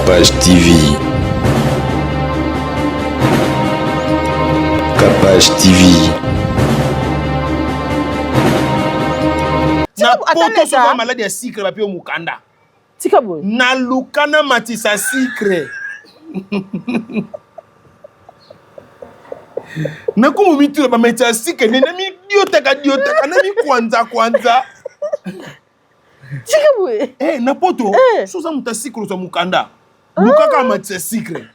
Kapash TV. Kapash TV. Na poto soki maladi ya sucre bape yo mokanda. Tika boye. Naluka namatisa sucre. Nakomo mituna bamatisa sucre nde namidiotaka diotaka namikwanzakwanza. Tika boye. Eh, na poto eh. Soza moto ya sucre ozwa mokanda. Lukaka amatisa sucre.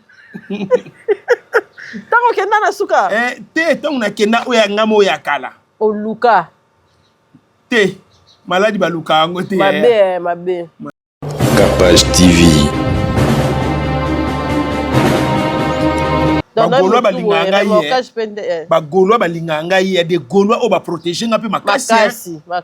Ntango okenda na suka? Eh, te ntango nakenda oyo ya ngamo oyo ya kala. Oluka. Te maladi baluka yango te. Mabe eh, mabe. Kapash TV. Bagaulois balingaka ngai eh. Bagaulois balingaka ngai ya des Gaulois oyo baprotege nga mpe makasi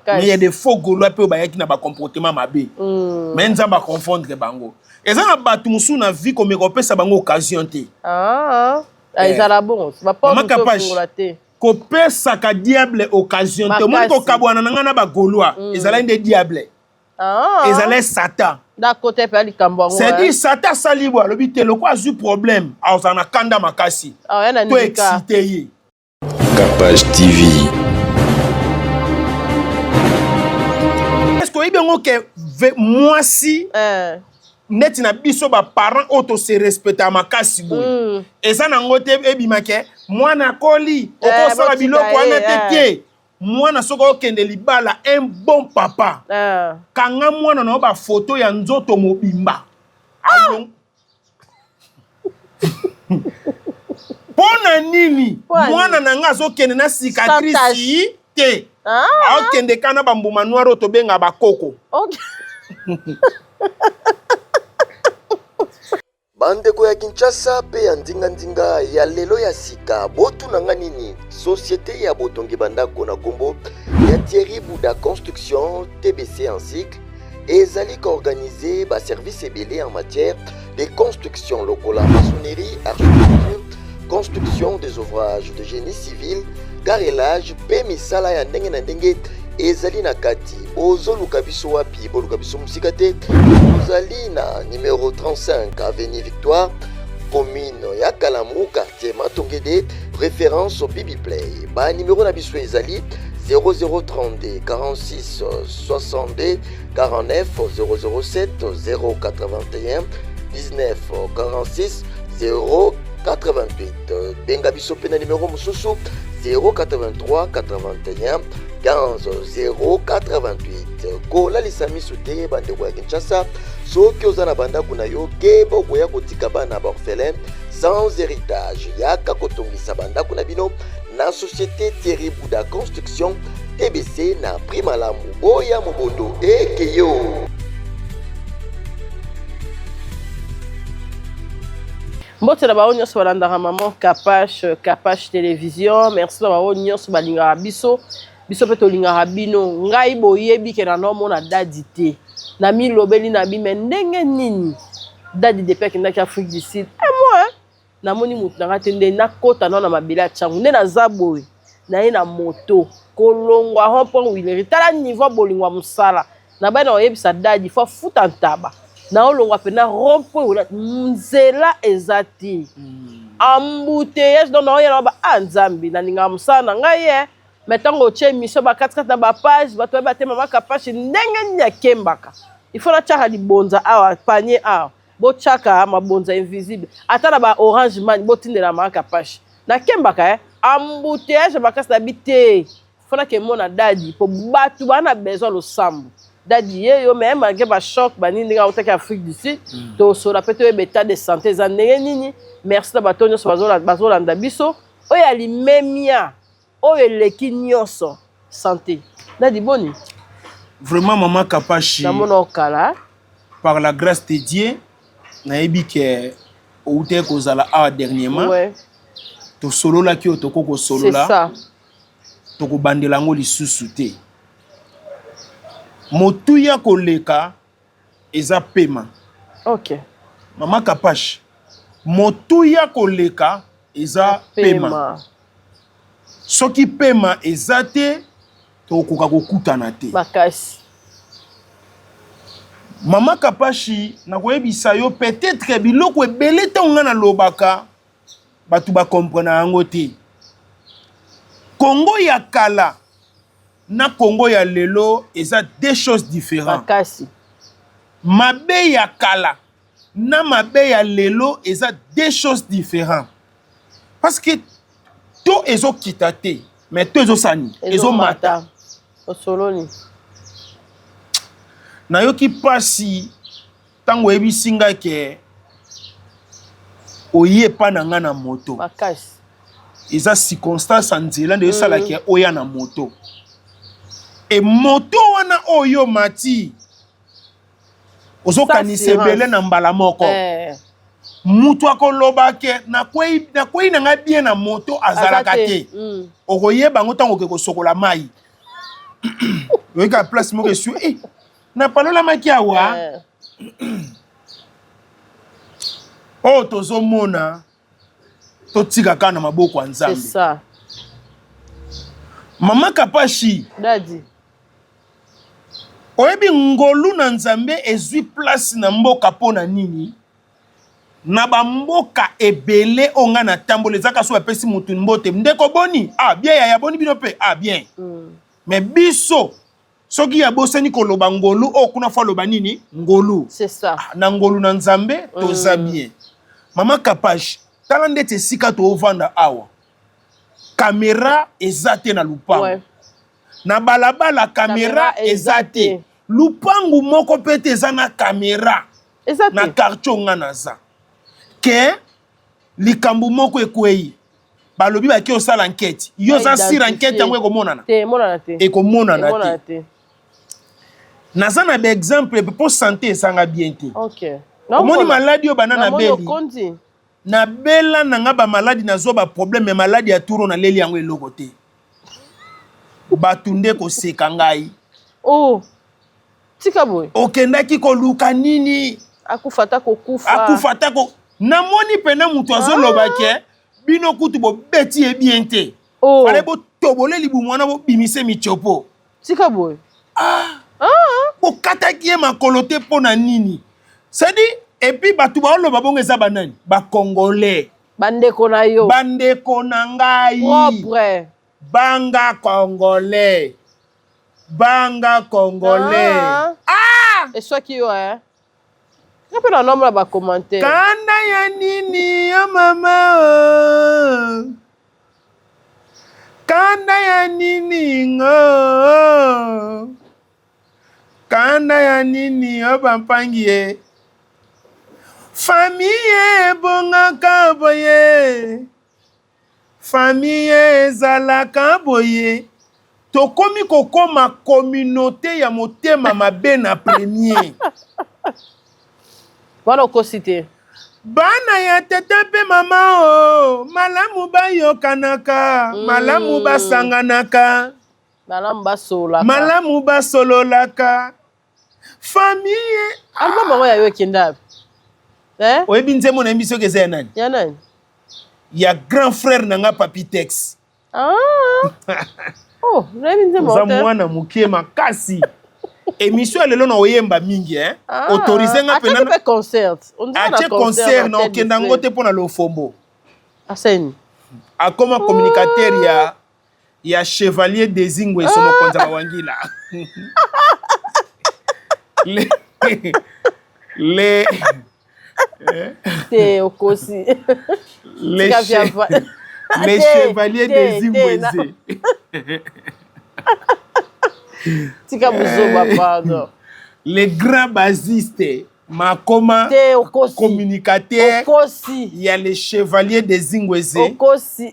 mais ya des faux Gaulois mpe oyo bayaki na bacomportement mabe mm. Mais Nzambe aconfondre bango. Eza na bato mosusu na vie komeka kopesa bango occasion te. Ah, ah. Ezala bongo baporte ofungola te. Kopesaka diable occasion te. Omoni kokabwana na ngai na bagaulois mm. Ezalaki nde diable. Ah. Ezalaki Satan. Nakota mpe likambo yango. C'est-à-dire Satan asali boye alobi te lokola azwi problème azala na kanda makasi. Ah, to excite ye. Kapash TV. Est-ce que oyebi yango ke mwasi eh. Neti na biso ba parents oyo to se respecta makasi boye mm. Eza nango te ebima ke mwana akoli eh, okosala biloko wana te eh. Te mwana soki okende libala un bon papa eh. Kanga mwana na yo ba photo ya nzoto mobimba ah! Mpo na nini mwana na nga azokende na cicatrice te ah. Aokende ka na bambuma noire oyo tobenga bakoko okay. Bandeko ya Kinshasa pe ya ndinga-ndinga ya lelo ya sika, botuna nga nini? Societe ya botongi bandako na kombo ya Thierry Bouda Construction TBC en cycle ezali ko organiser ba services ebele en matière de construction lokola maçonnerie, architecture, construction des ouvrages de génie civil, carrelage pe misala ya ndenge na ndenge ezali na kati. Bozoluka biso wapi? Boluka biso mosika te. Tozali na numero 35 avenue Victoire, commune ya Kalamu, quartier Matongede, référence Bibi Play. Ba numéro na biso ezali 0032 46 62 49 007 081 19 46 088. Benga biso pe na numéro mosusu 083 81 15 088. Kolalisa miso te bandeko ya Kinshasa, soki oza na bandako na yo keba okoya kotika bana ba orphelin sans héritage. Yaka kotongisa bandako na bino na société Thierry Bouda Construction TBC na prix malamu. Boya mobondo ekeyo. Mbote na bango nyonso balandaka maman Kapash, Kapash Television. Merci na bango nyonso balingaka biso. Biso mpe tolingaka bino. Ngai boyebi ke na nomona dadi te. Na milobeli na bi mais ndenge nini dadi depuis akendaki Afrique du Sud. Eh moi hein? Namoni moto na ngai te nde nakota nao na mabele ya Tshangu. Nde naza boye naye na moto kolongwa rond point Huilerie. Tala niveau bolingo ya mosala. Na bana oyebisa dadi faut afuta ntaba. Naolongwa pena rond point Huilerie. Nzela eza te. Embouteillage donc naoya na ba ah Nzambe nalingaka mosala na ngai eh. Mais ntango otie émission ba katikati na ba page bato bayeba te mama Kapashi ndenge nini akembaka. Il faut natiaka libonza awa panier awa. Botiaka mabonza invisible ata na ba orange money botindela mama Kapashi. Nakembaka eh embouteillage makasi na bi te. Faut nakemona dadi po bato ba na besoin losambo. Dadi yeyo mais malgré ba choc ba nini ndenge autaki Afrique du Sud mm. Tosola pe toyeba état de santé eza ndenge nini. Merci na bato nyonso bazolanda biso. Oyo ya limemia oyo eleki nyonso santé. Dadi boni? Vraiment maman Kapashi. Namona okala. Par la grâce de Dieu, nayebi ke outaki kozala awa dernièrement. Ouais. Tosololaki oyo tokoki kosolola. C'est ça. Tokobandela yango lisusu te. Motuya koleka eza pema. Ok. Mama Kapash, motuya koleka eza pema. Pema. Soki pema eza te, tokokoka kokutana te. Makasi. Mama Kapashi, nakoyebisa yo peut-être biloko ebele ntango ngai nalobaka bato bakomprena yango te. Congo ya kala na Congo ya lelo eza deux choses différentes. Makasi. Mabe ya kala na mabe ya lelo eza deux choses différentes. Parce que to ezokita te, mais to ezosala nini? Ezomata. Osololi. Nayoki mpasi ntango oyebisi ngai ke oye epa na ngai na moto. Makasi. Eza circonstance ya nzela nde esala ke oya na moto. E moto wana oyo omati ozokanisa ebele na mbala moko. Mutu akoloba ke nakwei na ngai bien na moto azalaka te. Okoyeba yango ntango oke kosokola mai. Oyeka place moko esu eh, napalolamaki awa. Oyo tozomona totika kaka na maboko ya Nzambe. C'est ça. Mama Kapashi. Daddy. Oyebi ngolu na Nzambe ezwi place na mboka mpo na nini? Na bamboka ebele oyo ngai natambola ezaka so bapesi motu mbote ndeko boni ah bien yaya boni bino mpe ah bien Mais biso soki abosani koloba ngolu oyo kuna fo aloba nini ngolu. C'est ça. Ah, na ngolu na Nzambe toza bien. Mama Kapash, tala ndeti esika toovanda awa kamera eza te na lupango. Ouais. Na balabala kamera eza te. Lupangu moko pe te eza na kamera. Eza te. Na quartier nga naza. Ke likambo moko ekwei. Balobi baki osala enquête. Yo oza sur enquête yango ekomonana. Te, emonana te. Ekomonana te. Naza na ba exemple po santé esanga bien te. OK. Omoni maladi oyo bana na beli. Nabela na nga ba maladi nazwa ba problème mais maladi ya turo naleli yango eloko te. Bato nde koseka ngai. Oh. Tika boye. Okendaki koluka nini? Akufa ata kokufa. Akufa ata ko namoni pena moto azoloba ke bino kutu bobeti ye bien te. Oh. Fallait botobole libumu wana bobimise michopo. Tika boye. Ah. Ah. Bokataki ye makolo te mpo na nini? C'est-à-dire et puis bato baoloba bongo eza banani? Ba Congolais. Bandeko na yo. Bandeko na ngai. Propre. Banga Congolais. Banga Congolais. Ah. Ah! Eswaki yo eh. Nga pe na nombre ba commentaire. Kanda ya nini yo mama oh. Kanda ya nini ngo. Kanda ya nini yo bampangi ye. Famille ebongaka boye. Famille ezalaka boye. Tokomi kokoma communauté ya motema mabe na premier. Wana okosi te. Bana ya tata pe mama o, malamu bayokanaka, malamu basanganaka. Malamu basololaka. Malamu basololaka. Famille. Album yango ya yo ekenda wapi? Eh? Oyebi nzembo nayembi soki eza ya nani? Ya nani? Ya grand frère na nga Papi Tex. Ah. Oh, nayebi nzembo Oza te. mwana mokie makasi. Émission ya lelo na oyemba mingi hein. Ah. Autorise nga Atiaki pena. pe concert. On dirait na Atie concert na Hotel okenda du yango Fleuve. te mpo na lofombo. Aseni. Akoma communicateur ya Chevalier Desingweso mokonzi ya Bawangila. Les Te okosi. Les Tika via va- les Te, Chevaliers te, te, Desingwese. Tika buzoba pardon. Les grands basistes makoma Te okosi. communicateur Okosi. ya les Chevaliers Desingwese. Okosi.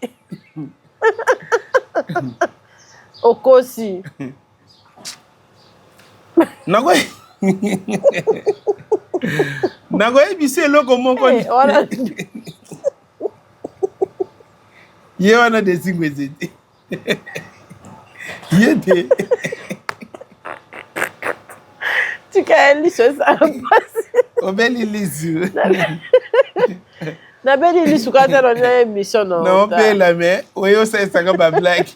Okosi. Nakoyebisa eloko moko. Eh, wana Ye wana Desingwese te. Ye te. Tika ye liso esala mpasi. Obeli lisu. Nabeli lisu kaka te na émission na. Non, obela mais oyo osalisaka ba blague.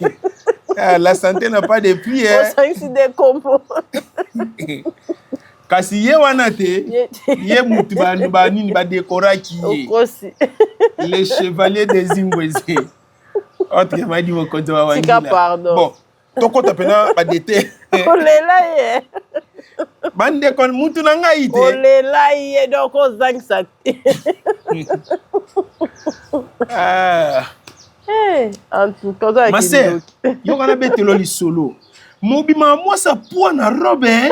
Ah, la santé n'a pas de prix hein. Osangisi des combos. Kasi ye wana te, ye mutu banini badekoraki ye. Okosi. Les chevaliers des Ingweze. Autrement dit mokonzi wa Tika Wangila. pardon. Bon, tokota mpena badete. Olela ye. Bandeko mutu na ngai te. Olela ye donc ozangisa te. Ah. Hey, en tout cas, oza ya Ma sœur, kindoki. yoka nabetelo lisolo. Mobima mwasi apwa na robe hein?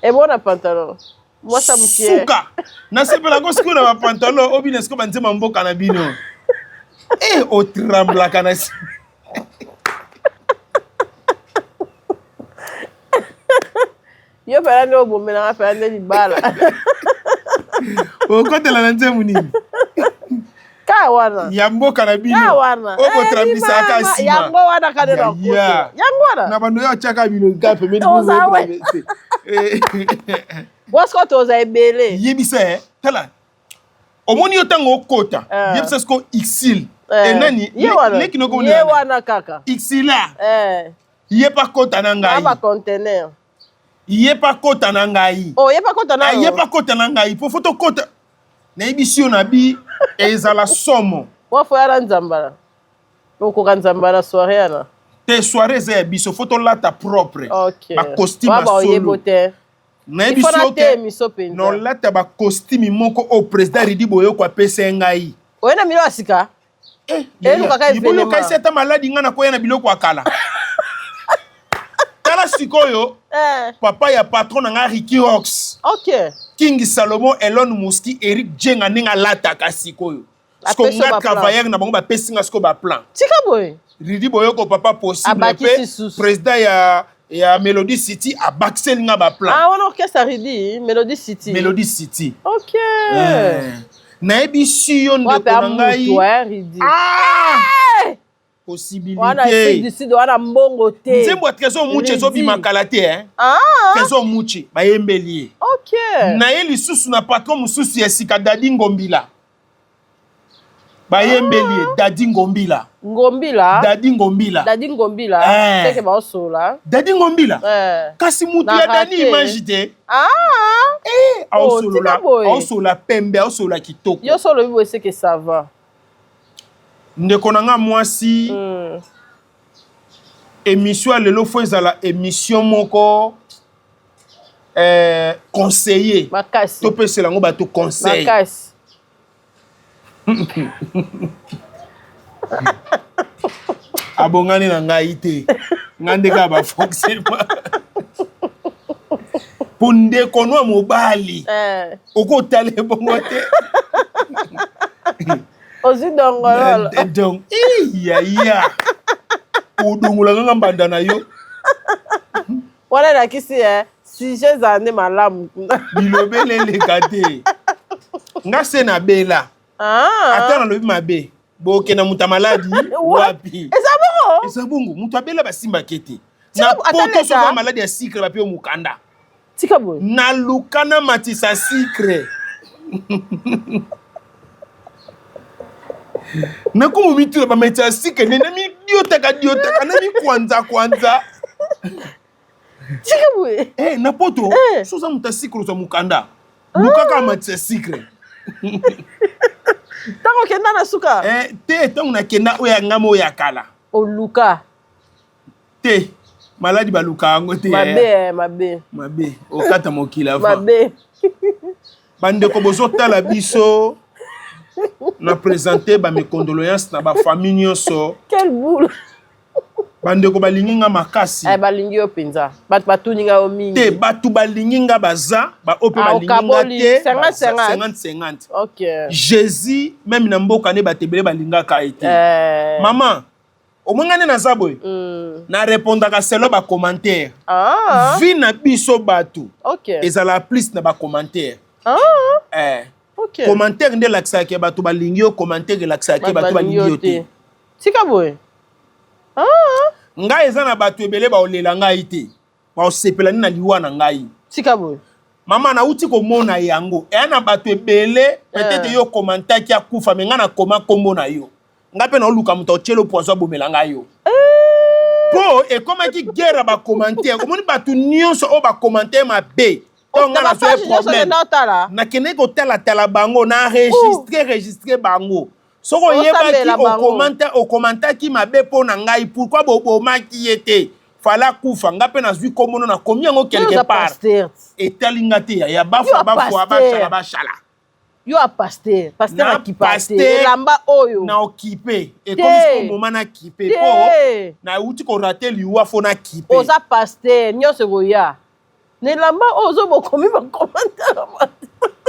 Ebona pantalon. Mwasi ya mokie. Suka. Nasepelaka sikoyo na bapantalon obina sikoyo banzema mboka na bino. Eh, otramblaka na si. Yo pela nde obomelanga pela nde libala. Okotela na nzembo nini? Ka wana. Ya mboka na bino. Ka wana. Oyo botramblisaka Eh, nsima. Yango wana kade na Ya, okotela. ya. Yango wana. Na bando yo atiaka bino ka pembeni. Oza we. Bosiko toza ebele. Yebisa eh. Tala. Omoni yo ntango okota. Eh. Yebisa sikoyo Ixil. Eh, Eh, nani? Ye wana. Leki noko Ye wana kaka. Ixila. Eh. Ye pa kota na Na ngai. ba conteneur. Ye pa kota na ngai. Oh, ye pa kota na. Ah, ye pa kota na ngai. Po foto kota. Nayebisi yo na bi ezala somo. Wa fo ya na nzambala. Okoka nzambala soirée yana. Te soirée eza ya biso fo tolata propre. Ok. Ba costume Wa ya ba oyebo solo. te. Nayebi Il faut na so te ke miso penza. nolata ba costume moko oyo président Ridi Boyoko apesa ye ngai. Oye na milo ya sika. Eh, Elukaka libolo événement. kasi ata maladi ngai nakoya na biloko ya kala. Tala sikoyo Eh. papa ya patron na ngai Ricky Rox. Ok. King Salomon Elon Musk Eric Jenga ndenge alataka sikoyo. Siko Apesi yo nga ba plan. travailleur na bango bapesi nga sikoyo ba plan. Tika boye. Ridi Boyoko papa possible Abakisi pe susu. président ya Melody City abakiseli nga ba plan. Ah, wana orchestre Ridi, Melody City. Melody City. Ok. Eh. Nayebisi yo Wape ndeko na ngai. amutu, eh, Ridi. Ah! Wana Possibilité. Afrique du Sud, wana mbongo te. Nzembo ya Trésor Muche Ridi. ezobima kala te hein. Ah, Trésor Muche bayembeli ye. ok. Na ye lisusu na patron mosusu ya sika Dadi Ngombila. Bayembeli ye Dadi Ngombila. Ngombila. Dadi Ngombila. Dadi Ngombila. Eh. Seke baosola. Dadi Ngombila. Eh. Kasi mutu Na ya Dani raté. image te. Ah! Eh, Oh, aosolola, tika boye. aosolola pembe, aosolola kitoko. Yo solo bibo seke ça va. Ndeko na nga mwasi, émission ya lelo fo ezala émission moko conseiller. Makasi. Topesela yango bato conseil. Makasi. Abongani na ngai te. Nga nde kaka bafonctionnement. Po ndeko no ya mobali. Eh. Okotala ebongo te. Ozwi dongololo. Donc, ya ya. Odongola nga mbanda na yo. Wana elakisi eh, sujet ezala nde malamu kuna. Bilobele eleka te. Nga se na bela. Ah. Ata nalobi mabe. Bokenda moto ya maladi wapi? Eza bongo? Eza bongo. Moto abela basimbaki te. Tika Na ata poto leta. soki maladi ya sucre bape yo mokanda. Tika boye. Naluka na matisa sucre. Nakomo mituna ba matisa ya sucre nde na midiotaka diotaka na mikwanza kwanza. Tika boye. Eh, na poto Eh. soza moto ya sucre ozwa mokanda. Lukaka matisa ya sucre. Ntango okenda na suka. Eh, te ntango nakenda oyo ya ngamo oyo ya kala. Oluka. Te maladi baluka yango te. Mabe, eh, mabe. Mabe okata mokili avant. Mabe. Bandeko bozotala biso na présenter ba mes condoléances na ba famille nyonso. Quelle boule. Bandeko balingi nga makasi. Eh, balingi yo penza. Bato batuni nga yo mingi. Te bato balingi nga baza, ba oyo pe Ah, balingi nga okaboli. te. 50, 50. 50, 50. Ok. Jésus même na mboka ne bato ebele balingaka ye te. Eh. Maman, omoni nga nde naza boye? Na répondaka selon ba commentaire. Ah. Vie na biso bato. Ok. Ezala plus na ba commentaire. Ah. Eh. Ok. Commentaire nde elakisaka ke bato balingi yo, commentaire elakisaka ke bato balingi yo te. Tika boye. Ah. Ngai eza na bato ebele baolela ngai te. Baosepela nde na liwa na ngai. Tika boye. Mama nauti komona yango. Eya na bato ebele, peut-être yo commentaki akufa, mais ngai nakoma kombo na yo. Ngai mpe naoluka moto aotiela poison abomela ngai yo. Eh. Mpo ekomaki guerre ya bacommentaire. Omoni bato nyonso oyo bacommentaire mabe, ntango nga nazwa ye problème, nakendeki kotalatala bango, na enregistre registre bango. Soki oyebaki okomantaki mabe mpo na ngai, pourquoi bobomaki ye te? Fala kufa. Nga mpe nazwi kombono, nakomi yango quelque part. Etali nga te, yaya. Bafwa bafwa, bashala bashala. Yo a pasteur, pasteur akipa te elamba oyo. Na okipe ekomi siko moma na kipe po nauti korater liwa, fo na kipe. Oza pasteur, nyonso ekoya na elamba oyo ozo bokomi bacommentaire.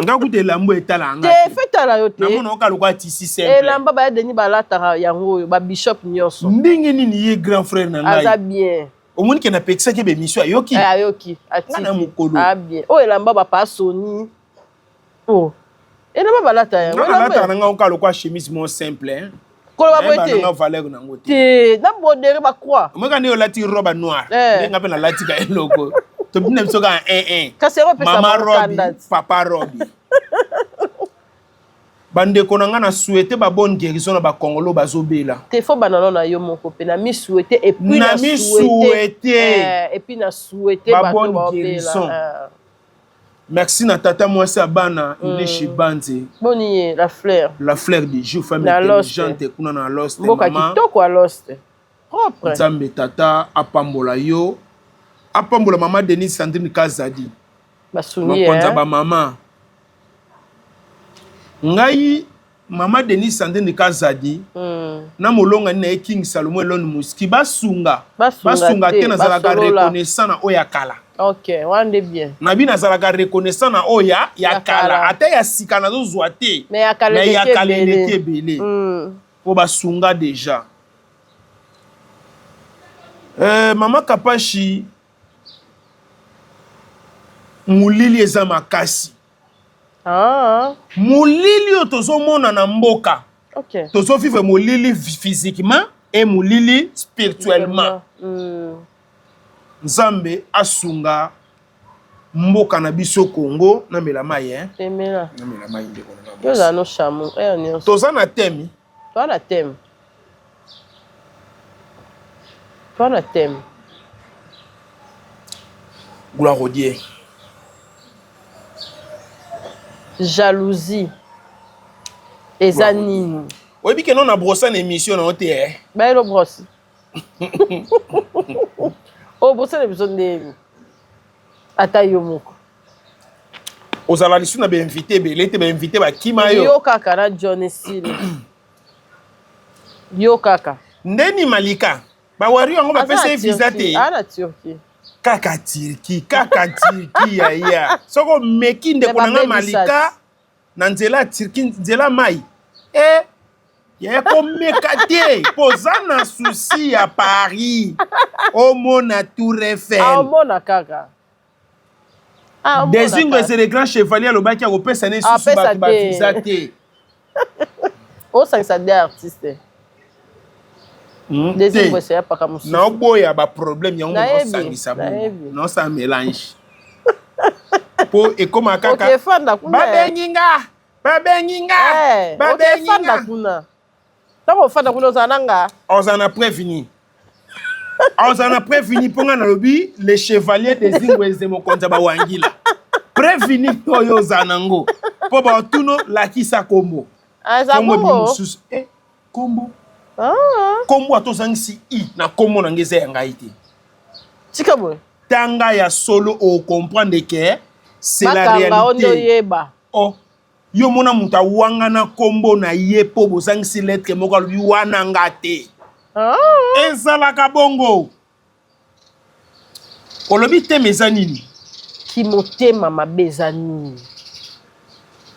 Nga kuta elamba etala nga te, fe tala yo te. Namona oka lokola tisi simple. Elamba baya deni balataka yango oyo, babishop nyonso. Ndenge nini ye grand frère na ngai aza bien? Omoni ke napekisaki bémission, ayoki. Ayoki. Nga na mokolo. Ah bien, oyo elamba bapa soni, oh elamba balata yango. Nga nalataka na nga oka lokola chemise mo simple, hein. Koloba boye te. Nanga valeur nango te. Te, na broderie, bacroix. Omoka nde olati robe noire, nde nga mpe nalati ka eloko tobina biso kaka 1 1. Kasi yango epesa. Mama Robi, papa Robi, bandeko na nga, na souhaite ba bonne guérison na bakongolo bazobela. Te, fo banano na yo moko mpe na mi souhaite et puis na mi souhaite. Et puis na souhaite ba bonne guérison. Merci na tata mwasi ya bana, Ileshi Banze. Boni ye, la fleur. La fleur du jour, femme intelligente kuna na Lost. Mboka kitoko ya Lost, propre. Nzambe tata apambola yo, apambola mama Denise Sandrine Kazadi. Basungi. Mokonza bamama ngai, mama Denis Sandrine Kazadi na molongani na ye King Salomo Elon Muski, basunga. Basunga te, nazalaka reconnaissant na oyo ya kala. Ok, wana nde bien. Nabi nazalaka reconnaissant na oyo ya kala, ata ya sika nazozwa te. Mais ya kala ya kala eleki ebele mpo basunga déjà. Mama Kapashi, molili eza makasi. Molili oyo tozomona na mboka, tozovivre molili physiquement et molili spirituellement. Nzambe asunga mboka na biso Congo. Namela mai. Namela mai, ndeko. Toza na thème. Toza na thème, toza na thème. Gloire au Dieu. Jalousie eza nini? Oyebi ke no na brosa na émission na yo te, eh? Bayelo brosse oyo, brosse na biso ndeni, ata yo moko. Ozala lisu na bainvité ebele te, bainvité bakima yo. Yo kaka na John Esile, yo kaka. Ndeni Malika bawari yango bapesa ye visa te. Na Turquie. Kaka Turquie, kaka Turquie, yaya. Soki omeki ndeko na nga Malika na nzela ya Turquie, nzela mai e yaya, komeka te mpo oza na souci ya Paris, omona Tour Eiffel. Omona kaka. Desingo eze le grand chevalier alobaki akopesa ne susu bato bavisa te. Osangisa de artiste. Naoboya baproblème yango, naosangisa bongo, naosala mélange mpo ekóma kaka babengi nga, babengi nga, babengi nga. Kuna ntango ofanda kuna, ozala na nga. Ozala na preuve nini? Ozala na preuve nini? Mpo nga nalobi le chevalier des Ingweze, mokonzi ya bawangila. Preuve nini oyo ozala nango mpo batuno lakisa kombo? Kombo ebi mosusu, kombo, kombo ata ozangisi i na kombo na ngai, eza ya ngai te. Tika boye. Tanga ya solo, ocomprendre ke c'est la réalité. Oyeba. Oh, yo mona moto awangana nkombo na ye mpo bozangisi lettre moko, alobi wana nga te. Ezalaka bongo. Olobi thème eza nini? Kimotema mabe eza nini,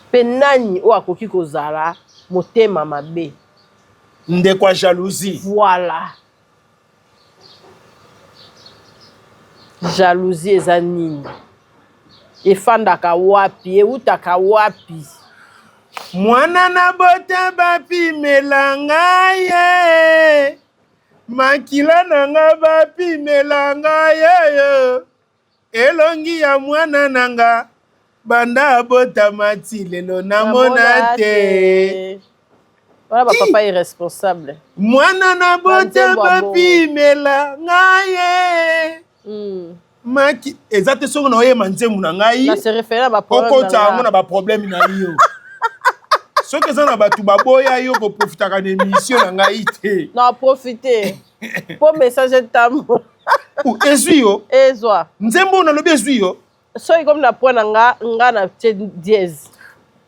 mpe nani oyo akoki kozala motema mabe? Ndeko ya jalousie. Voilà, jalousie eza nini? Efandaka wapi? Eutaka wapi? Mwana na bota bapimela ngai ye, makila na nga bapimela ngai yeyo, elongi ya mwana na nga banda abotama ti lelo namona te. Wana ba papa irresponsable. Mwana na bota bapimela ngai ye. Maki eza te soki naoyema nzembo na ngai okota yango na baproblème na yo. Soki eza na bato baboya yo koprofitaka na émission na ngai te. Na profite po message etambola. Ezwi yo. Ezwa. Nzembo oyo nalobi ezwi yo. Soki komi na point na nga, nga na tie dièse.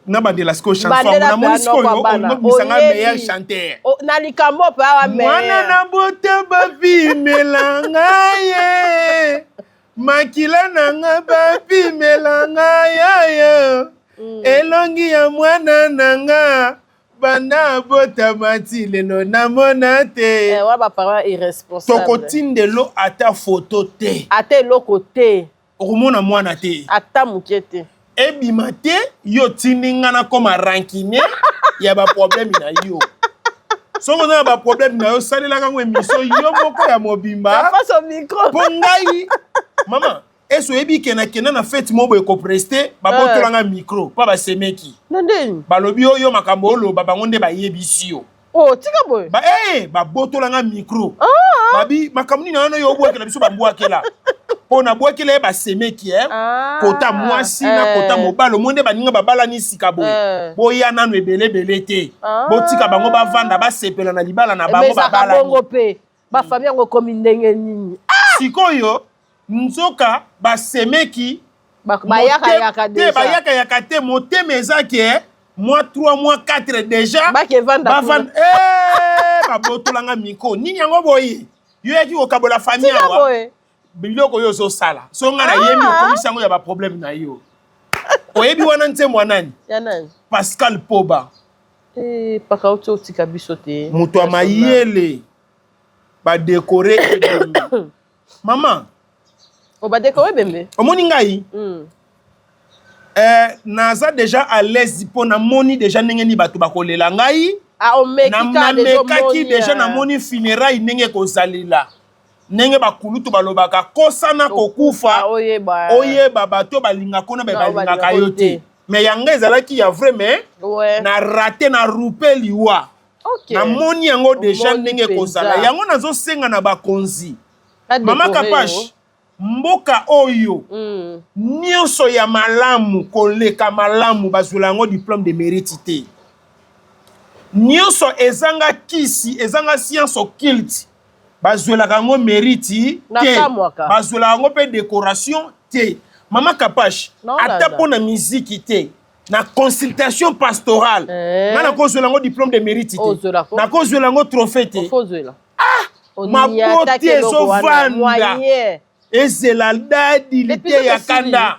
Na bandela sikoyo chanson yango namoni sikoyo olingi obimisa nga meilleur chanteur. Na likambo mpe awa meilleur. Mwana na bota bapimela ngai ye makila na nga bapimela ngai yoyo elongi ya mwana na nga banda abotama ti lelo namona te. Eh, wana ba parents irresponsable. Tokotindelo ata photo te. Ata eloko te. Okomona mwana te. Ata moke te. Ebima te, yo otindi nga nakoma rancunier ya ba problème na yo. Soki oza na ba problème na yo, salelaka yango émission yo moko ya mobimba. Na face au micro. Po ngai, mama, est-ce oyebi ke nakenda na fête moko boye kopreste, babotola nga micro, pa basemeki. Na ndeni? Balobi oyo makambo oloba bango nde bayebisi yo. Oh, tika boye. Ba eh, babotola nga micro. Ah. Babi makambo nini wana yo obwakela biso bambwakela. Po na bwakela ye basemeki eh. Ah. Kota mwasi na Eh. kota mobali, omoni nde baninga babalani sika boye. Eh. Boya nanu ebele ebele te. Ah. Botika bango bavanda basepela na libala na bango Mais ezalaka babalani. bongo pe. Ba famille yango ekomi ndenge nini? Ah! Sikoyo nzoka basemeki Bayaka yaka te deja. bayaka yaka te motema eza ke mois 3 mois 4 déjà Bake vanda bavanda eh babotolanga micro nini yango boye yo yaki kokabola famille Tika awa boye. biloko yo ozosala so nga na yemi okomisi yango ya ba problème na yo oyebi wana nzembo ya nani? Ya nani? Pascal Poba. Eh, paka oti otika biso te. Moto ya mayele ba décorer ebembe. Maman. O ba décorer ebembe? Omoni ngai? Naza déjà à l'aise po namoni déjà ndenge nini bato bakolela ngai. Ah, omeki kaka déjà Namekaki omoni, déjà eh. namoni funérailles ndenge ekozalela. Ndenge bakulutu balobaka kosana kokufa, Oyeba. oyeba bato balingaka na Na, balingaka balingaka yo te. te. Mais yanga ezalaki ya vrai mais Ouais. na raté na roupe liwa. Okay. Namoni yango déjà Omoni ndenge mpenza. ekozala. Yango nazosenga na bakonzi. Ba Mama décorer Kapash, yo. mboka oyo nyonso ya malamu koleka malamu bazwela yango diplôme de mérite te. Nyonso ezanga kisi, ezanga science occulte, bazwelaka yango mérite te. Nakamwaka. Bazwelaka yango mpe décoration te. Mama Kapash, Non, ata Landa. mpo na miziki te, na consultation pastorale, Eh. nga nakozwela yango diplôme de mérite te. Ozwela ko. Nakozwela yango trophée te. Okozwela. Ah! Oniataki Maboti eloko wana, ezovanda. moyen. Ezela dadi L'épisode lite ya esili. kanda.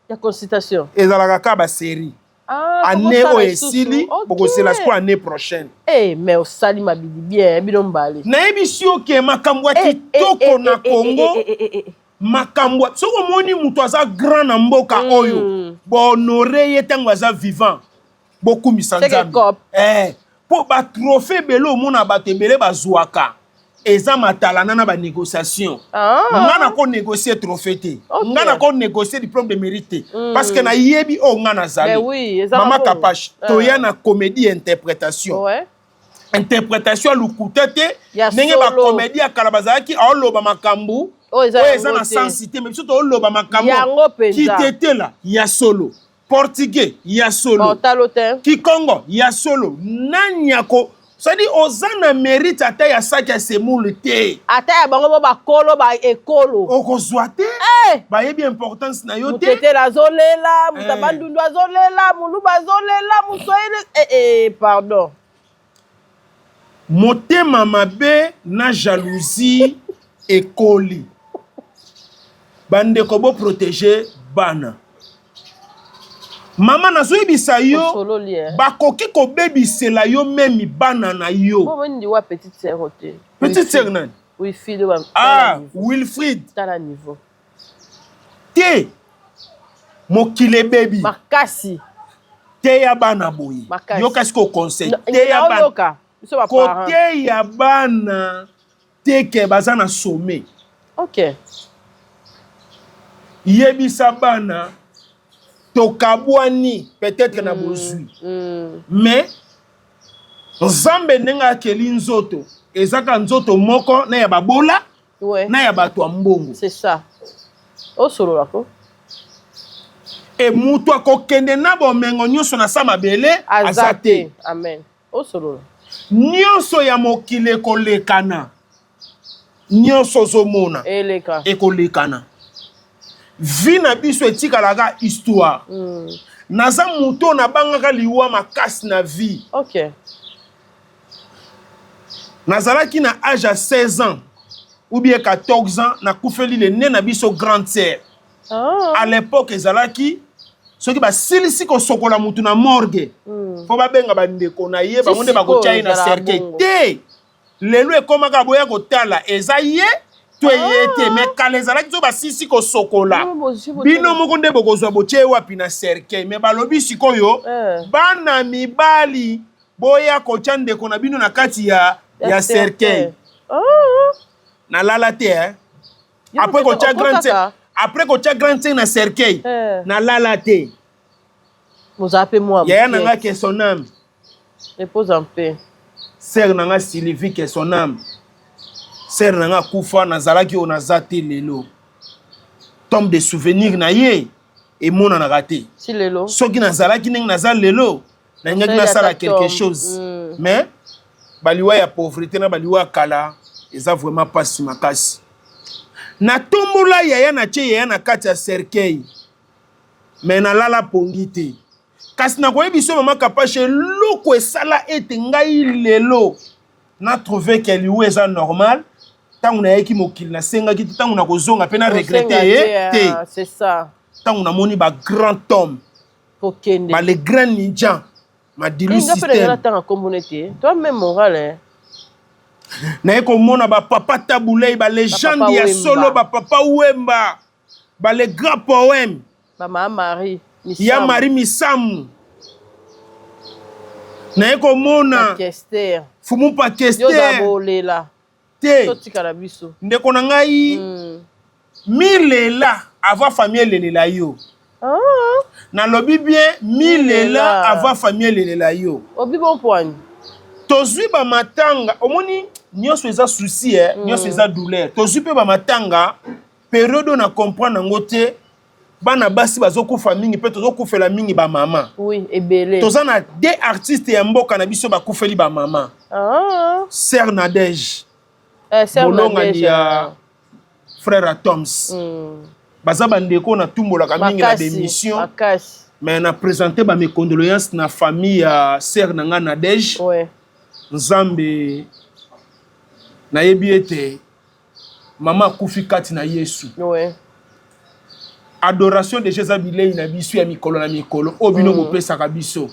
Ya consultation. Ezalaka kaka ba série. Ah, Année tokosala oyo lisusu. esili, Ok. bokosela sikoyo année prochaine. Eh, mais osali mabidi bien, bino mbale. Nayebisi yo ke makambo ya Eh, eh, kitoko eh, na eh, eh, Congo, eh, eh, eh, eh, eh. makambo ya-, soki omoni moto aza grand na mboka oyo, bohonore ye ntango aza vivant, bokumisa Seke Nzambe. cop. Eh, po ba trophée ebele omona bato ebele bazwaka, eza matalana na ba négociation. Ah. Nga nako négocier trophée te. Ok. Nga nako négocier diplôme de mérite te. Parce que nayebi oyo nga nazali. Mais oui, eza Mama bango. Kapash, Ah. toya na comédie interprétation. Ouais. Interprétation ya lokuta te. Ya Ndenge ba solo. comédie ya kala bazalaki aoloba makambo Oyo eza oyo eza yango na te. sens te, mais biso tooloba makambo. Yango mpenza. Kitetela ya solo, portugais ya solo, Portalo te. Kikongo ya solo. Nani ako, c'est-à-dire oza na mérite ata ya saki ya semoule te. Ata ya bango bo bakolo ba ekolo. Okozwa te. Eh! Bayebi importance na yo te. Mutetela azolela, mutu Eh. bandundu azolela, muluba azolela, muswahili. Eh, eh, pardon. Motema mabe na jalousie ekoli. Bandeko bo protéger bana. Mama nazoyebisa yo, Osololi, eh. bakoki kobebisela yo memi bana na yo. Bon, on dit wa petite sœur te. Petite sœur nani? Wilfried ba. Ah, Wilfried. Tala niveau. Te. Mokili ebebi. Makasi. Te ya bana boye. Makasi. Yoka siko conseil. No, Te ya bana. Yoka. Biso ba parents. Kote ya bana te ke baza na sommet. OK. Yebisa bana tokabwani peut-être na bozwi. Mais Nzambe ndenge akeli nzoto, ezaka nzoto moko na ya babola na ya bato ya mbongo. C'est ça. Osolola ko. E moto akokende na bomengo nyonso na sa mabele aza te. Amen. Osolola. Nyonso ya mokili ekolekana. Nyonso ozomona ekolekana. Vie na biso etikalaka histoire. Naza moto nabangaka liwa makasi na vie. Nazalaki na age ya 16 ans ou bien 14 ans, nakufeli le ne na biso grande sœur. À l'époque ezalaki soki basilisi kosokola mutu na morgue, fo babenga bandeko na ye, bango nde bakotia ye na cercueil te. Lelo ekomaka boya kotala eza ye to eye te, mais kala ezalaki so basilisi kosokola bino moko nde bokozwa botie ye wapi na cercueil. Mais balobi sikoyo bana mibali boya kotia ndeko na bino na kati ya cercueil. Nalala te eh. Après kotia grande sœur, après kotia grande sœur na cercueil, nalala te. Bozala mpe mwa Yaya na nga, que son âme repose en paix. Sœur na nga Sylvie, que son âme, sœur na nga akufa, nazalaki oyo naza te lelo. Tombe de souvenir na ye emonanaka te. Si lelo. Soki nazalaki ndenge naza lelo, nalingaki nasala quelque chose. Mais baliwa ya pauvreté na baliwa ya kala eza vraiment mpasi makasi. Natombola yaya, natie yaya na kati ya cercueil, mais nalala pongi te. Kasi nakoyebi so mama Kapashe, eloko esala ete ngai lelo na trouve ke liwa eza normal. Ntango nayaki mokili, nasengaki te. Ntango nakozonga mpe na regretter ye te. C'est ça. Ntango namoni bagrand homme, kokende ba le grand ninja Madilu système. Natanga nkombo nete toi même moral, hein. Naye komona bapapa Tabu Ley, balégende ya solo, bapapa Wemba, bale grand poème. Bama Marie. Ya Marie Misamu. Naye komona Fumu Pakester. Bolela. Te. Totikala biso. Ndeko na ngai, milela avant famille elelela yo. Nalobi bien, milela avant famille elelela yo. Obi bon poigne. Tozwi bamatanga, omoni nyonso eza souci, eh? Nyonso eza douleur. Tozwi mpe bamatanga periode oyo na comprendre yango te. Bana basi bazokufa mingi mpe tozokufela mingi bamama. Oui, ebele. Toza na deux artistes ya mboka na biso bakufeli bamama. Sœur Nadege, molongani ya frère Atoms. Baza bandeko natumbolaka mingi na bémission, mais na présente bames condoléances na famille ya sœur na nga Nadege. Nzambe, nayebi ete mama akufi kati na Yesu. Adoration déjà eza bilei na biso ya mikolo na mikolo oyo bino bopesaka biso.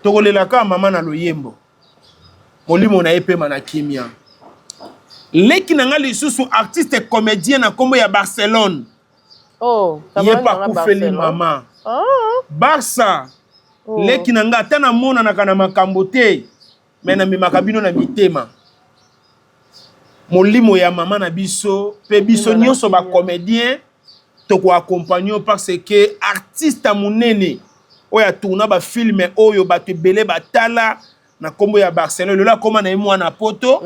Tokolela kaka mama na loyembo, molimo na ye pema na kimia. Leki na nga lisusu, artiste comédien na nkombo ya Barcelone, ye mpe akufeli mama. Barça, leki na nga, ata namonanaka na makambo te, me namemaka bino na mitema. Molimo ya mama na biso mpe biso nyonso bacomédien tokoaccompagne, parce que artiste ya monene oyo atourna bafilme oyo bato ebele batala na nkombo ya Barcelone, lelo akóma na ye mwana poto,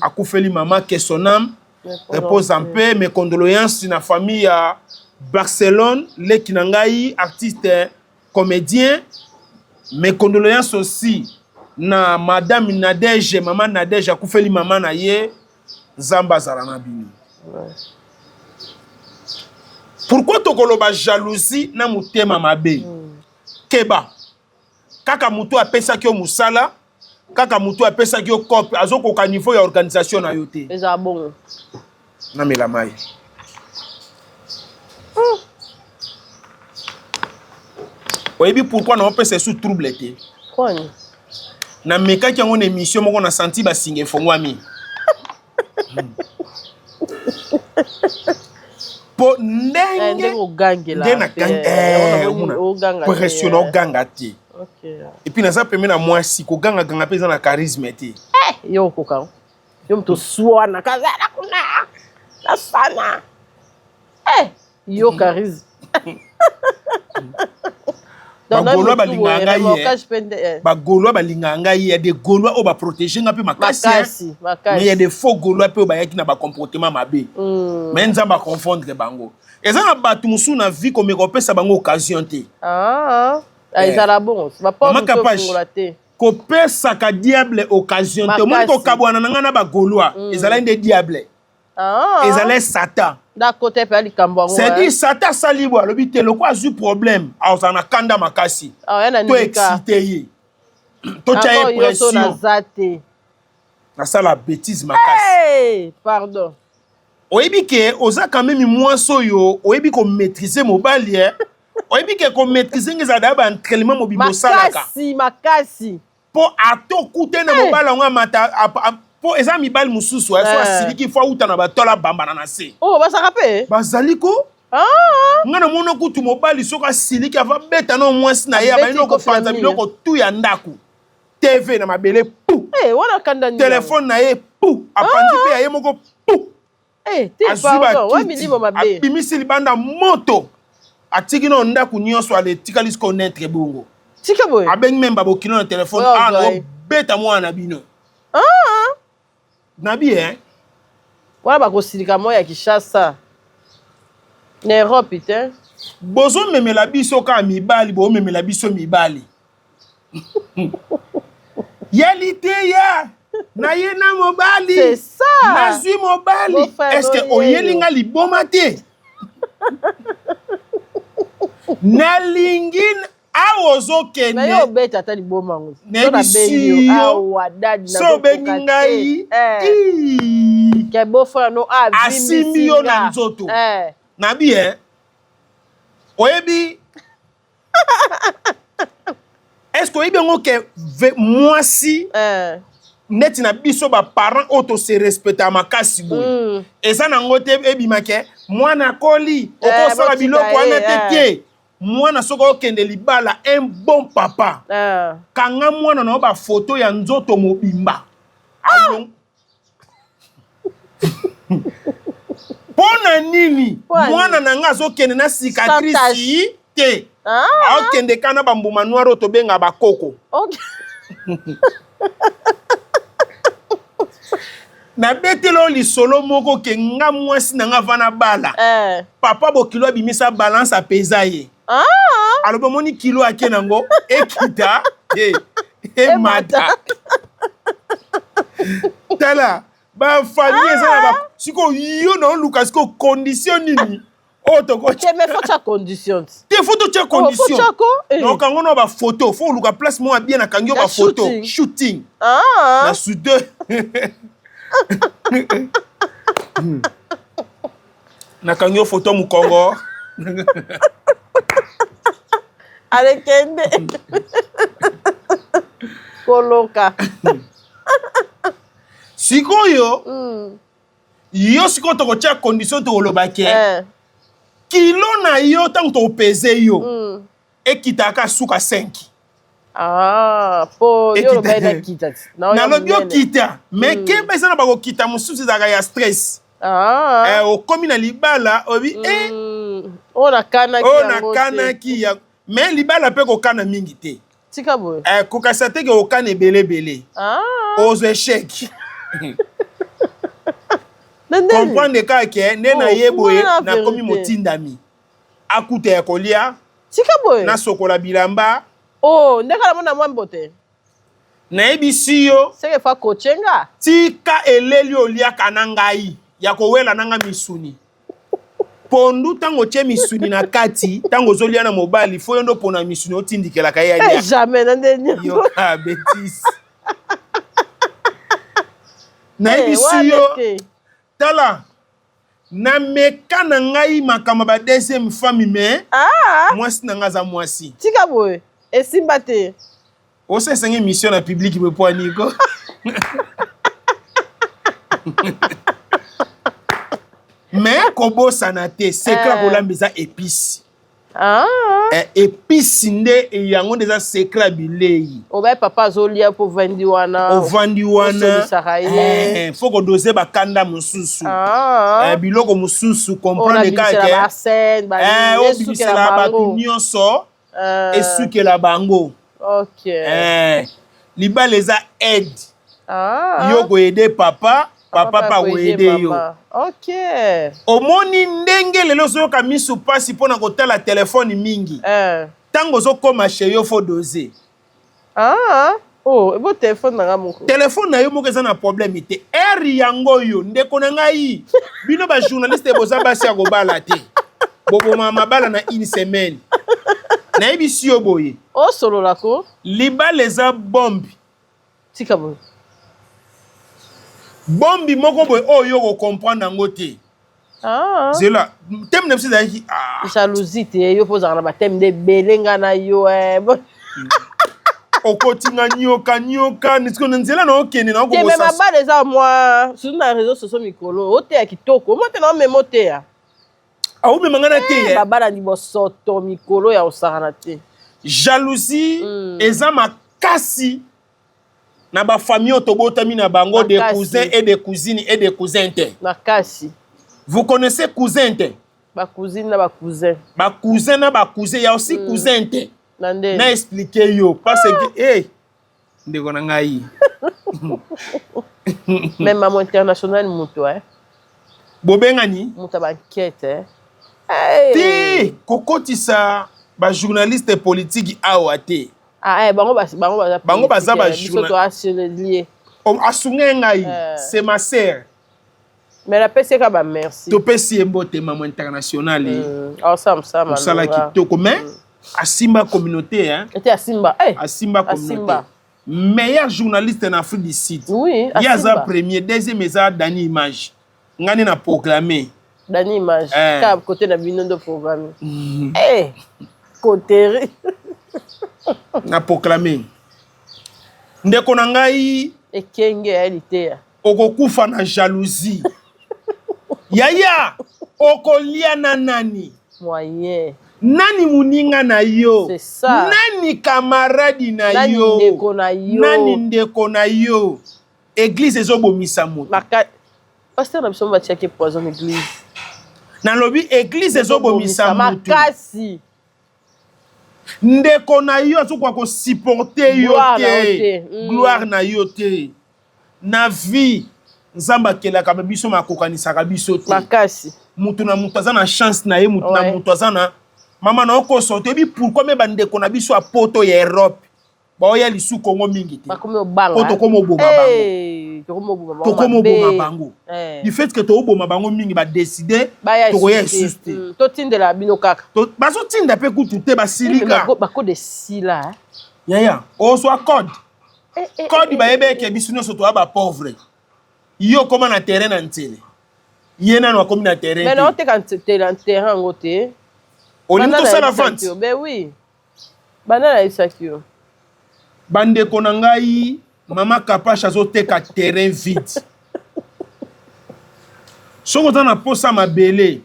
akufeli mama. Que son âme repose en paix. Mes condoléances na famille ya Barcelone, leki na ngai artiste comédien. Mes condoléances aussi na madame Nadege, mama Nadege akufeli mama na ye. Nzambe azala na bino. Pourquoi tokoloba jalousie na motema mabe? Keba kaka motu apesaki yo mosala, kaka motu apesaki yo cope, azokoka niveau ya organisation na yo te. Ezala bongo. Namela mai. Oyebi pourquoi naopesa esu trouble te? Kwani? Namekaki yango na émission moko, na santi basinga efongwami mpo ndenge ogangela. Nde pression, oganga te. Et puis naza pembe na mwasi, kogangaganga mpe eza na charisme te. Yo okoka, yo moto oswana kazala kuna nasana, yo charisme. Bagaulois balingaka ngai, bagaulois balingaka ngai. Ya des Gaulois oyo baprotege nga mpe makasi, mais ya des faux Gaulois mpe oyo bayaki na bacomportement mabe. Mais Nzambe aconfondre bango. Eza na bato mosusu na vie, komeka kopesa bango occasion te. Ezala bongo. Mama Kapash, kopesaka diable occasion te. Omoni, kokabwana na ngai na bagaulois ezalaki nde diable, ezalaki Satan. Dakota mpe likambo yango. C'est-à-dire Satan asali boye, alobi te, loko azwi problème, azala na kanda makasi, to excite ye, totya ye pression, nasala bétise makasi. Pardon. Oyebi ke oza quand même mwasi oyo oyebi komaîtrise mobali. Oyebi ke komaîtrise nge ezala daya baentraînement mobimba osalaka. Makasi, makasi. Mpo ata okute na mobali yango amata, mpo eza mibali mosusu so asiliki, fo auta na batola, abambana na se. Oh, bazalaka mpe. Bazali ko. Nga namona kutu mobali soki asiliki, ava beta na mwasi na ye, abandi kopanza biloko tu ya ndako, TV na mabele pu, Wana telefone na ye pu, apanzi mpe ya ye moko pu. Azwi bakiti, abimisi libanda moto, atiki na ndako nyonso, ale etikali siko netre bongo. Tika boye. Abengi même babokilo na telefone: "Ah, obeta mwana na bino." Nabi e. Wana bakosilika mo ya Kinshasa na Europe te. Bozomemela biso kaka mibali, bomemela biso mibali yali te ya naye na mobali, nazwi mobali. Est-ce oyeli nga liboma te? Nalingi awa ozokende. Naye obeta ata liboma yango. Nayebisi yo, so obengi ngai, asimbi yo na nzoto, nabi e. Oyebi, est ce que oyebi yango ke mwasi neti na biso baparent oyo tose respecta makasi boye, eza nango te ebima ke mwana akoli, okosala biloko wana te. Te, mwana soki okende libala, un bon papa, kanga mwana na yo bafoto ya nzoto mobimba. Mpo na nini? Mwana na nga azokende na cicatrice te. Aokende ka na bambuma noire oyo tobenga bakoko. Nabeteli oyo lisolo moko ke nga mwasi na nga vana bala. Papa bokilo abimisa balance, apeza ye. Alobi: "Omoni kilo ake nango, ekita te, emata." Tala bafamille eza na sikoyo, yo na oluka sikoyo condition nini oyo tokote? Mais faut tia condition. Te, faut totia condition. Naokango na bafoto, faut oluka place moko bien, nakangi yo bafoto shooting na sude, nakangi yo foto mokongo. Alekende koloka. Sikoyo yo sikoyo tokotia condition, tokoloba ke kilo na yo, ntango tokopese yo, ekitaka suka 5. Ah, po yo oloba nakita. Nalobi okita, mais keba, eza na bakokita mosusu ezalaka ya stress. Okomi na libala, obi oyo nakanaki. Oyo nakanaki ya, mais libala mpe kokana mingi te. Tika boye. Kokasa te ke okana ebele ebele, ozwa échec. Comprendre kaka ke nde na ye boye, nakomi motindami, akuta ya kolia. Tika boye. Nasokola bilamba. Oh, ndenge namona mwa mbote. Nayebisi yo. Seke fa kochenga. Tika eleli oliaka na ngai ya kowela na nga misuni, pondu. Ntango otie misuni na kati, ntango ozolia na mobali, fo yo nde opona misuni otindikelaka ye alia. Jamais na nde. Yoka bétise, nayebisi yo. Tala, nameka na ngai makambo ba deuxième femme, mais mwasi na ngai aza mwasi. Tika boye, esimba te. Osesenge mission na public boye po aniko. Mais kobosana te, secret kolamba eza épice. Épice nde yango nde eza secret ya bilei. Obaye papa azolia mpo ovandi wana. Ovandi wana, faut kodose bakanda mosusu, biloko mosusu, comprendre kaka obimisela bato nyonso. Esukela bango. Okay. Libala eza aide. Ah. Yo koaider papa, papa pa koaider yo. Okay. Omoni ndenge lelo ozoyoka misu pasi mpona kotala telefone mingi. Ntango ozokoma chez yo, faut doser. Ah. Oh, ebo telefone na nga moko. Telefone na yo moko eza na problème te. Heure yango oyo, ndeko na ngai, bino bajournaliste boza basi ya kobala te. Boboma mabala na une semaine. Nayebisi yo boye. Osolola ko. Libala eza bombe. Tika boye. Bombe moko boye oyo yo kocomprendre yango te. Ah. Zela, thème na biso ezalaki ah. Jalousie te, yo mpo ozalaka na bathème nde ebele nga na yo. Okoti nga nyoka nyoka siko na nzela na okende na Te, me mabala eza mwa surtout na réseau sociaux mikolo oteya kitoko omo te na omema oteya. Aomema nga na te. Babala libosoto mikolo ya kosakana te. Jalousie eza makasi na bafamille oyo tobotami na bango, des cousins et des cousines et des cousins te. Makasi. Vous connaissez cousin te? Bacousine na bacousin. Bacousin na bacousin ya aussi cousin te. Na nde Na explique yo parce que hey, ndeko na ngai. Mais mamo international moto Bobengani. Moto ya bankete. Te, kokotisa bajournaliste politique awa te. Ah, bango bango baza Bango baza biso to aslie. Asunge ngai, c'est ma sœur. Mais napesi ye kaka bamerci. Topesi ye mbote, mamo international. Aosala mosala. Mosala kitoko, mais asimba communauté, hein? Ete asimba. Asimba communauté. Meilleur journaliste en Afrique du Sud. Oui. Ye aza premier, deuxième eza Dani Image. Nga nde na proclamé. Dani Image. Kaka côté na bino ndo programme. Koteri. Na proclamé. Ndeko na ngai, Ekenge ya liteya. Okokufa na jalousie. Yaya, okolia na nani? Moyen. Nani moninga na yo? C'est ça. Nani camarade na Nani yo? ndeko na yo? Nani ndeko na yo? Église ezobomisa moto. Pasteur na biso batiaki poison église. Nalobi église ezobomisa moto. Makasi. Ndeko na yo azokoka kosupporter yo Gloire na yo te. te. Gloire na yo te. Na vie, Nzambe akelaka biso, ma akokanisaka biso te. Makasi. Moto na moto aza na chance na ye, moto na moto aza na mama na okoso. Toyebi pourquoi me bandeko na biso ya poto, ya Europe, baoya lisu Kongo mingi te. Bakomi obanga. Po tokomi oboma bango. Tokomi oboma bango. Tokomi oboma Mabe. bango. Du fait que tooboma bango mingi, badécider Baya tokoya lisusu lisusu te. Totindela bino kaka. Bazotinda mpe kutu te, basilika. Bakode esila. Yaya, ozwa code. Code, bayebi eke biso nyonso toya bapauvre. Yo okóma na terrain na nzele, ye nano akomi na terrain Mais te. naoteka terrain yango te. Olingi Banda tosala nayebisaki vente. yo. Ben oui, banda nayebisaki yo. Bandeko na ngai, mama Kapache azoteka terrain vide. Soki oza na posa mabele,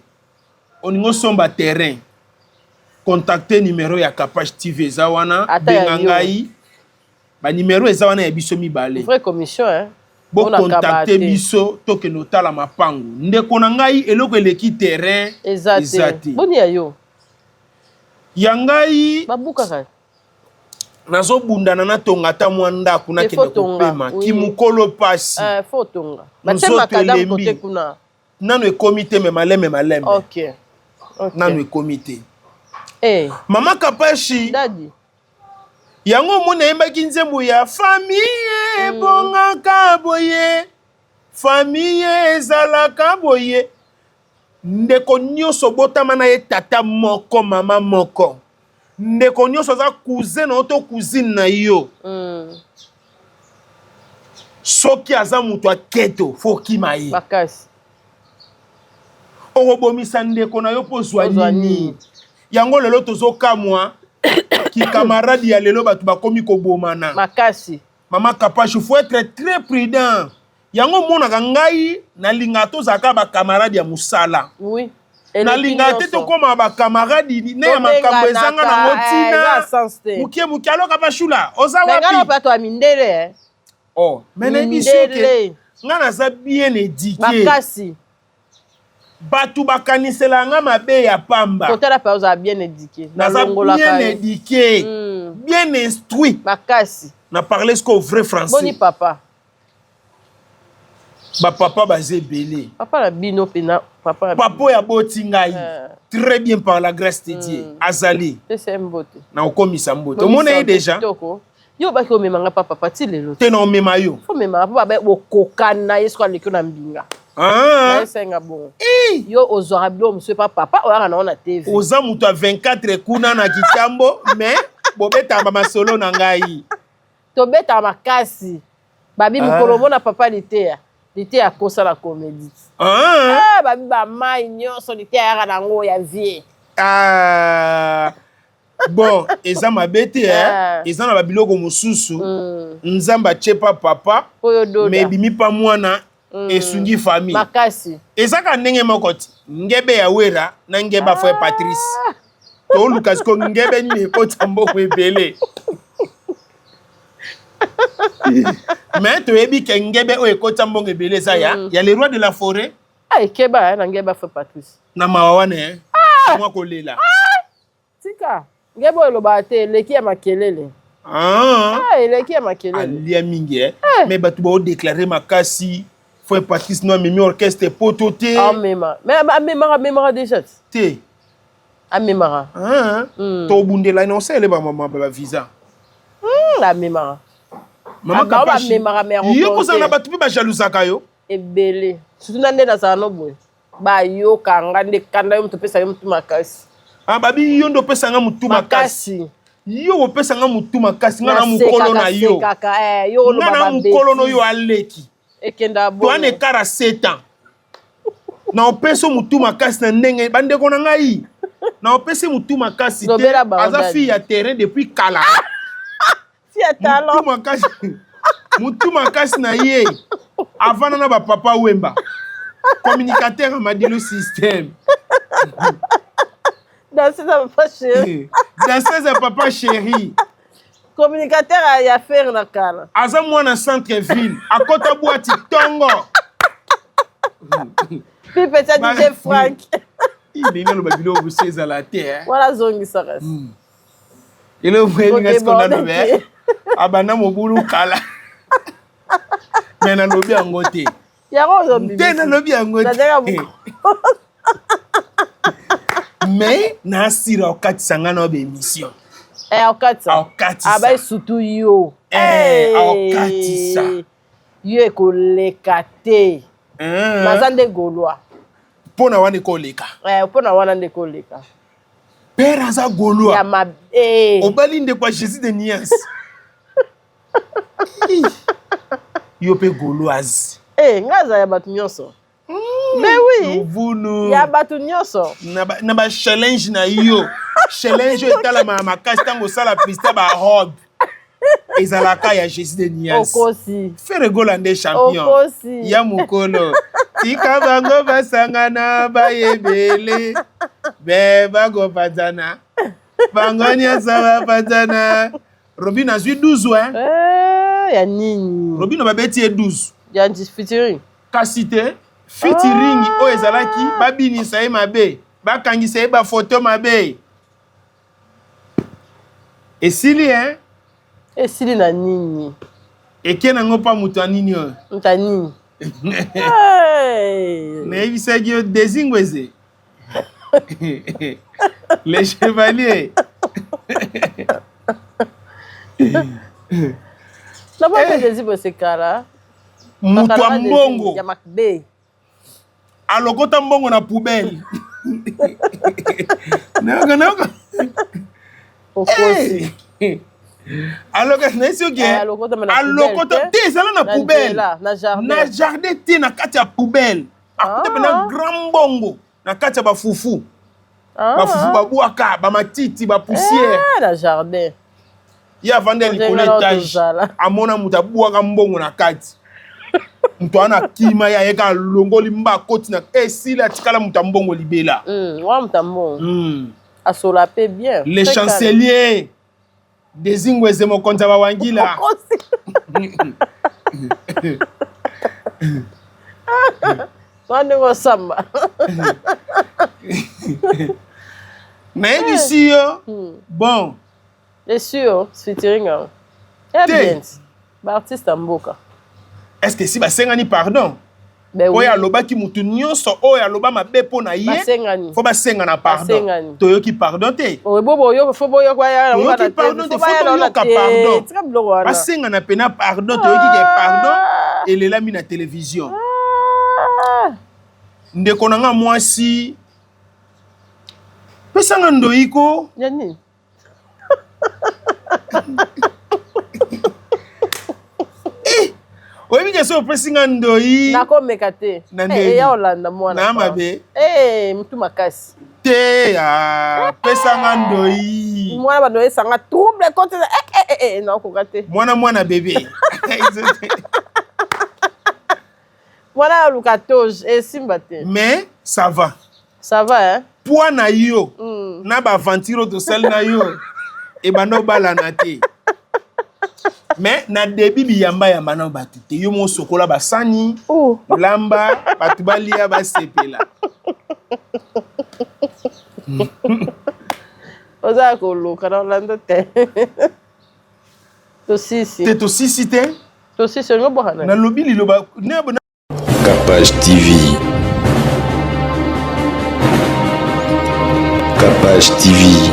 olingi osomba terrain, contacte numéro ya Kapache TV eza wana. Ata ya Benga yo. ngai, banimero eza wana ya biso mibale. Vraie commission, hein. Mpona kaba Bocontacte te. biso, tokende otala mapangu. Ndeko na ngai, eloko eleki terrain eza eza te. Te. Boni ya yo? Ya ngai, Babukaka. Nazobundana, natonga ata mwa ndako, nakende Faut tonga, kopema. oui. Kimokolo pasi. Faut tonga, batie Nzoto makadamu elembi. kote kuna. Nano ekomi te, me maleme maleme. Ok. Nano ekomi te. Mama Kapashi. Dadi. Yango omoni ayembaki nzembo ya famille ebongaka boye, famille ezalaka boye. Ndeko nyonso botama na ye tata moko, mama moko, ndeko nyonso aza cousin na yo to cousine na yo. Soki aza moto aketo, faut okima ye. Makasi. Okobomisa ndeko na yo mpo ozwa Ozwa nini? Nini? Yango lelo tozokamwa kikamaradi ya lelo, bato bakomi kobomana. Makasi. Mama Kapache, faut être très prudent. Yango omonaka ngai nalingaka tozalaka bakamaradi ya mosala. Nalingaka te tokóma bakamaradi ne ya makambo ezanga nango ntina. Mokie mokie, alo Kapashula, oza wapi? Bato ya mindele. Oh, mais nayebi soki ngai naza bien éduqué. Makasi. Bato bakanisela nga mabe ya pamba. Kotala pa ozala bien éduqué. Naza bien éduqué, bien instruit. Makasi. Na parler sikoyo vrai français. Boni papa. Bapapa baza ebele. Papa na bino mpena papa. Papa oyo aboti ngai très bien par la grâce de Dieu azali. Pesa ye mbote. Na okomisa mbote. Omona ye déjà. Kitoko. Yo obaki omema nga pa papa ti lelo. Te na omema yo. Fo omema po babe bokokana ye soki aleki yo na mbinga. Ah. Na esenga bongo. Yo ozwaka biloko mosusu epa papa oyaka nango na TV. Oza moto ya 24 kuna na kitambo mais bobetaka ba masolo na ngai. Tobetaka makasi. Babi mokolo omona papa liteya. Liteya akosa na comedie. Ah. Ah, babi ba mayi nyonso liteya ayaka nango ya vie. Ah. Bon, eza mabe te eh. Eza na babiloko mosusu Nzambe atie pa papa mais ebimi pa mwana esungi famille. Makasi. Eza kaka ndenge moko ti ngebe ya Wera na ngebe ya frère Patrice. Toluka sikoyo ngebe nini ekota mbongo ebele. Mais toyebi ke ngebe oyo ekota mbongo ebele eza ya ya le roi de la forêt. Ah, ekeba na ngebe ya frère Patrice. Na mawa wana eh. Mwa kolela. Tika. Ngebo elobaka te eleki ya makelele. Ah. Ah, eleki ya makelele. Alia mingi eh. Mais bato bao déclarer makasi. Frère Patrice no amemi orchestre poto te. Amema. Mais amemaka amemaka déjà. Te. Amemaka. Ah. Tobundela na osele ba mama ba visa. Amemaka. Mama Kapashi. Amemaka mais yo kozala na bato mpe ba jalousaka yo. Ebele. Surtout na nde nazala no boye. Bayoka nga nde kanda yo moto opesa yo motu makasi. Ah, babi yo nde opesa nga motu makasi. Yo opesa nga motu makasi, nga na mokolo na yo. Nga na mokolo no yo aleki. Ekenda bongo. Toa na écart ya 7 ans. Na opesa motu makasi na ndenge bandeko na ngai. Na opesi motu makasi te. Aza fille ya terrain depuis kala. Talent. Mutu makasi. Mutu makasi na ye. Avanda na ba papa Wemba. Communicateur ya Madilu système. Danseuse ya papa chéri. Danseuse ya papa chéri. Communicateur ya fer na kala. Aza mwana centre ville. Akota boîte tongo. Pipe tia DJ Frank. Ndenge aloba biloko mosusu ezala te. Wana azongisaka. Eloko elinga sikoyo naloba abanda mobulu kala. Mais nalobi yango te. Te nalobi yango te. Mais nasira okatisa nga na ba émission. Eh okatisa. Okatisa. Abai surtout yo. Eh okatisa. Yo ekoleka te. Naza nde Gaulois. Pona wana ekoleka. Eh pona wana nde ekoleka. Père aza Gaulois. Ya ma eh. Obali ndeko ya Jésus de Nias. Yo pe Gauloise. Eh nga aza ya bato nyonso. Mais oui. Luvunu. Ya bato nyonso. Na ba challenge na yo. Challenge oyo etalamaka makasi ntango osala piste ba robe. Ezalaka ya Jésus de Nias. Okosi. Ferre Gola nde champion. Okosi. Ya mokolo. Tika bango basangana bayebele. Be bakopanzana. Bango nyonso bapanzana. Robin azwi 12 hein. Eh, ya nini? Robin babeti ye 12. Ya featuring. Kasi te featuring oyo ezalaki babinisa ye mabe, bakangisa ye ba photo mabe. Esili hein? Esili na nini? Eke nango pa moto ya nini oyo? Moto ya nini? Nayebisaki yo Desingweze. Les chevaliers. Nabaki Desi Bosekala. Moto ya mbongo. Ya Macbe. Alokota mbongo na poubelle. Nayoka nayoka. Okosi. Aloka na soki alokota te ezala na poubelle. Na jardin te na kati ya poubelle. Akuta pena grand mbongo na kati ya bafufu. Bafufu babwaka, bamatiti, ba poussière. Na jardin. Ye avanda likolo étage. Amona moto abwaka mbongo na kati. Moto wana akima ye ayeka alongoli mba akoti na esili atikala moto ya mbongo libela. Wana moto ya mbongo. Asola pe bien. Le chancelier Desingweze mokonzi ya bawangila. Wana ndenge osamba. Nayebisi yo bon. Esui yo featuring yango. Ya bien. Ba artiste ya mboka. Est ce que si basengani pardon? Ben oui. Oyo alobaki mutu nyonso oyo aloba mabe mpo na ye fo basengana pardon. Toyoki pardon te. Toyoki pardon te, fo toyoka pardon. Basengana pena pardon, toyoki ke pardon elelami na télévision. Ndeko na nga mwasi pesa nga ndoyi ko. Ya nini? Eh, oyebi ke soki opesi nga ndoyi nakomeka te Na Eh, ndenge. eya olanda mwana Na pa. mabe. Eh, mutu makasi te ah, pesa nga ndoyi mwana bando esanga trouble kote eh, eh, eh, eh, nakoka te mwana mwana bebe mwana aluka toge esimba te mais ça va ça va hein? poids na yo na baaventure oyo tosali na yo ebanda obalana te mais na début biyambayamba na bato te yo mo osokola basani Oh. lamba bato balia basepela oza ya koluka na olanda te tosisi te tosisi te tosisi olingi obwaka nani nalobi liloba Capage TV. Capage TV.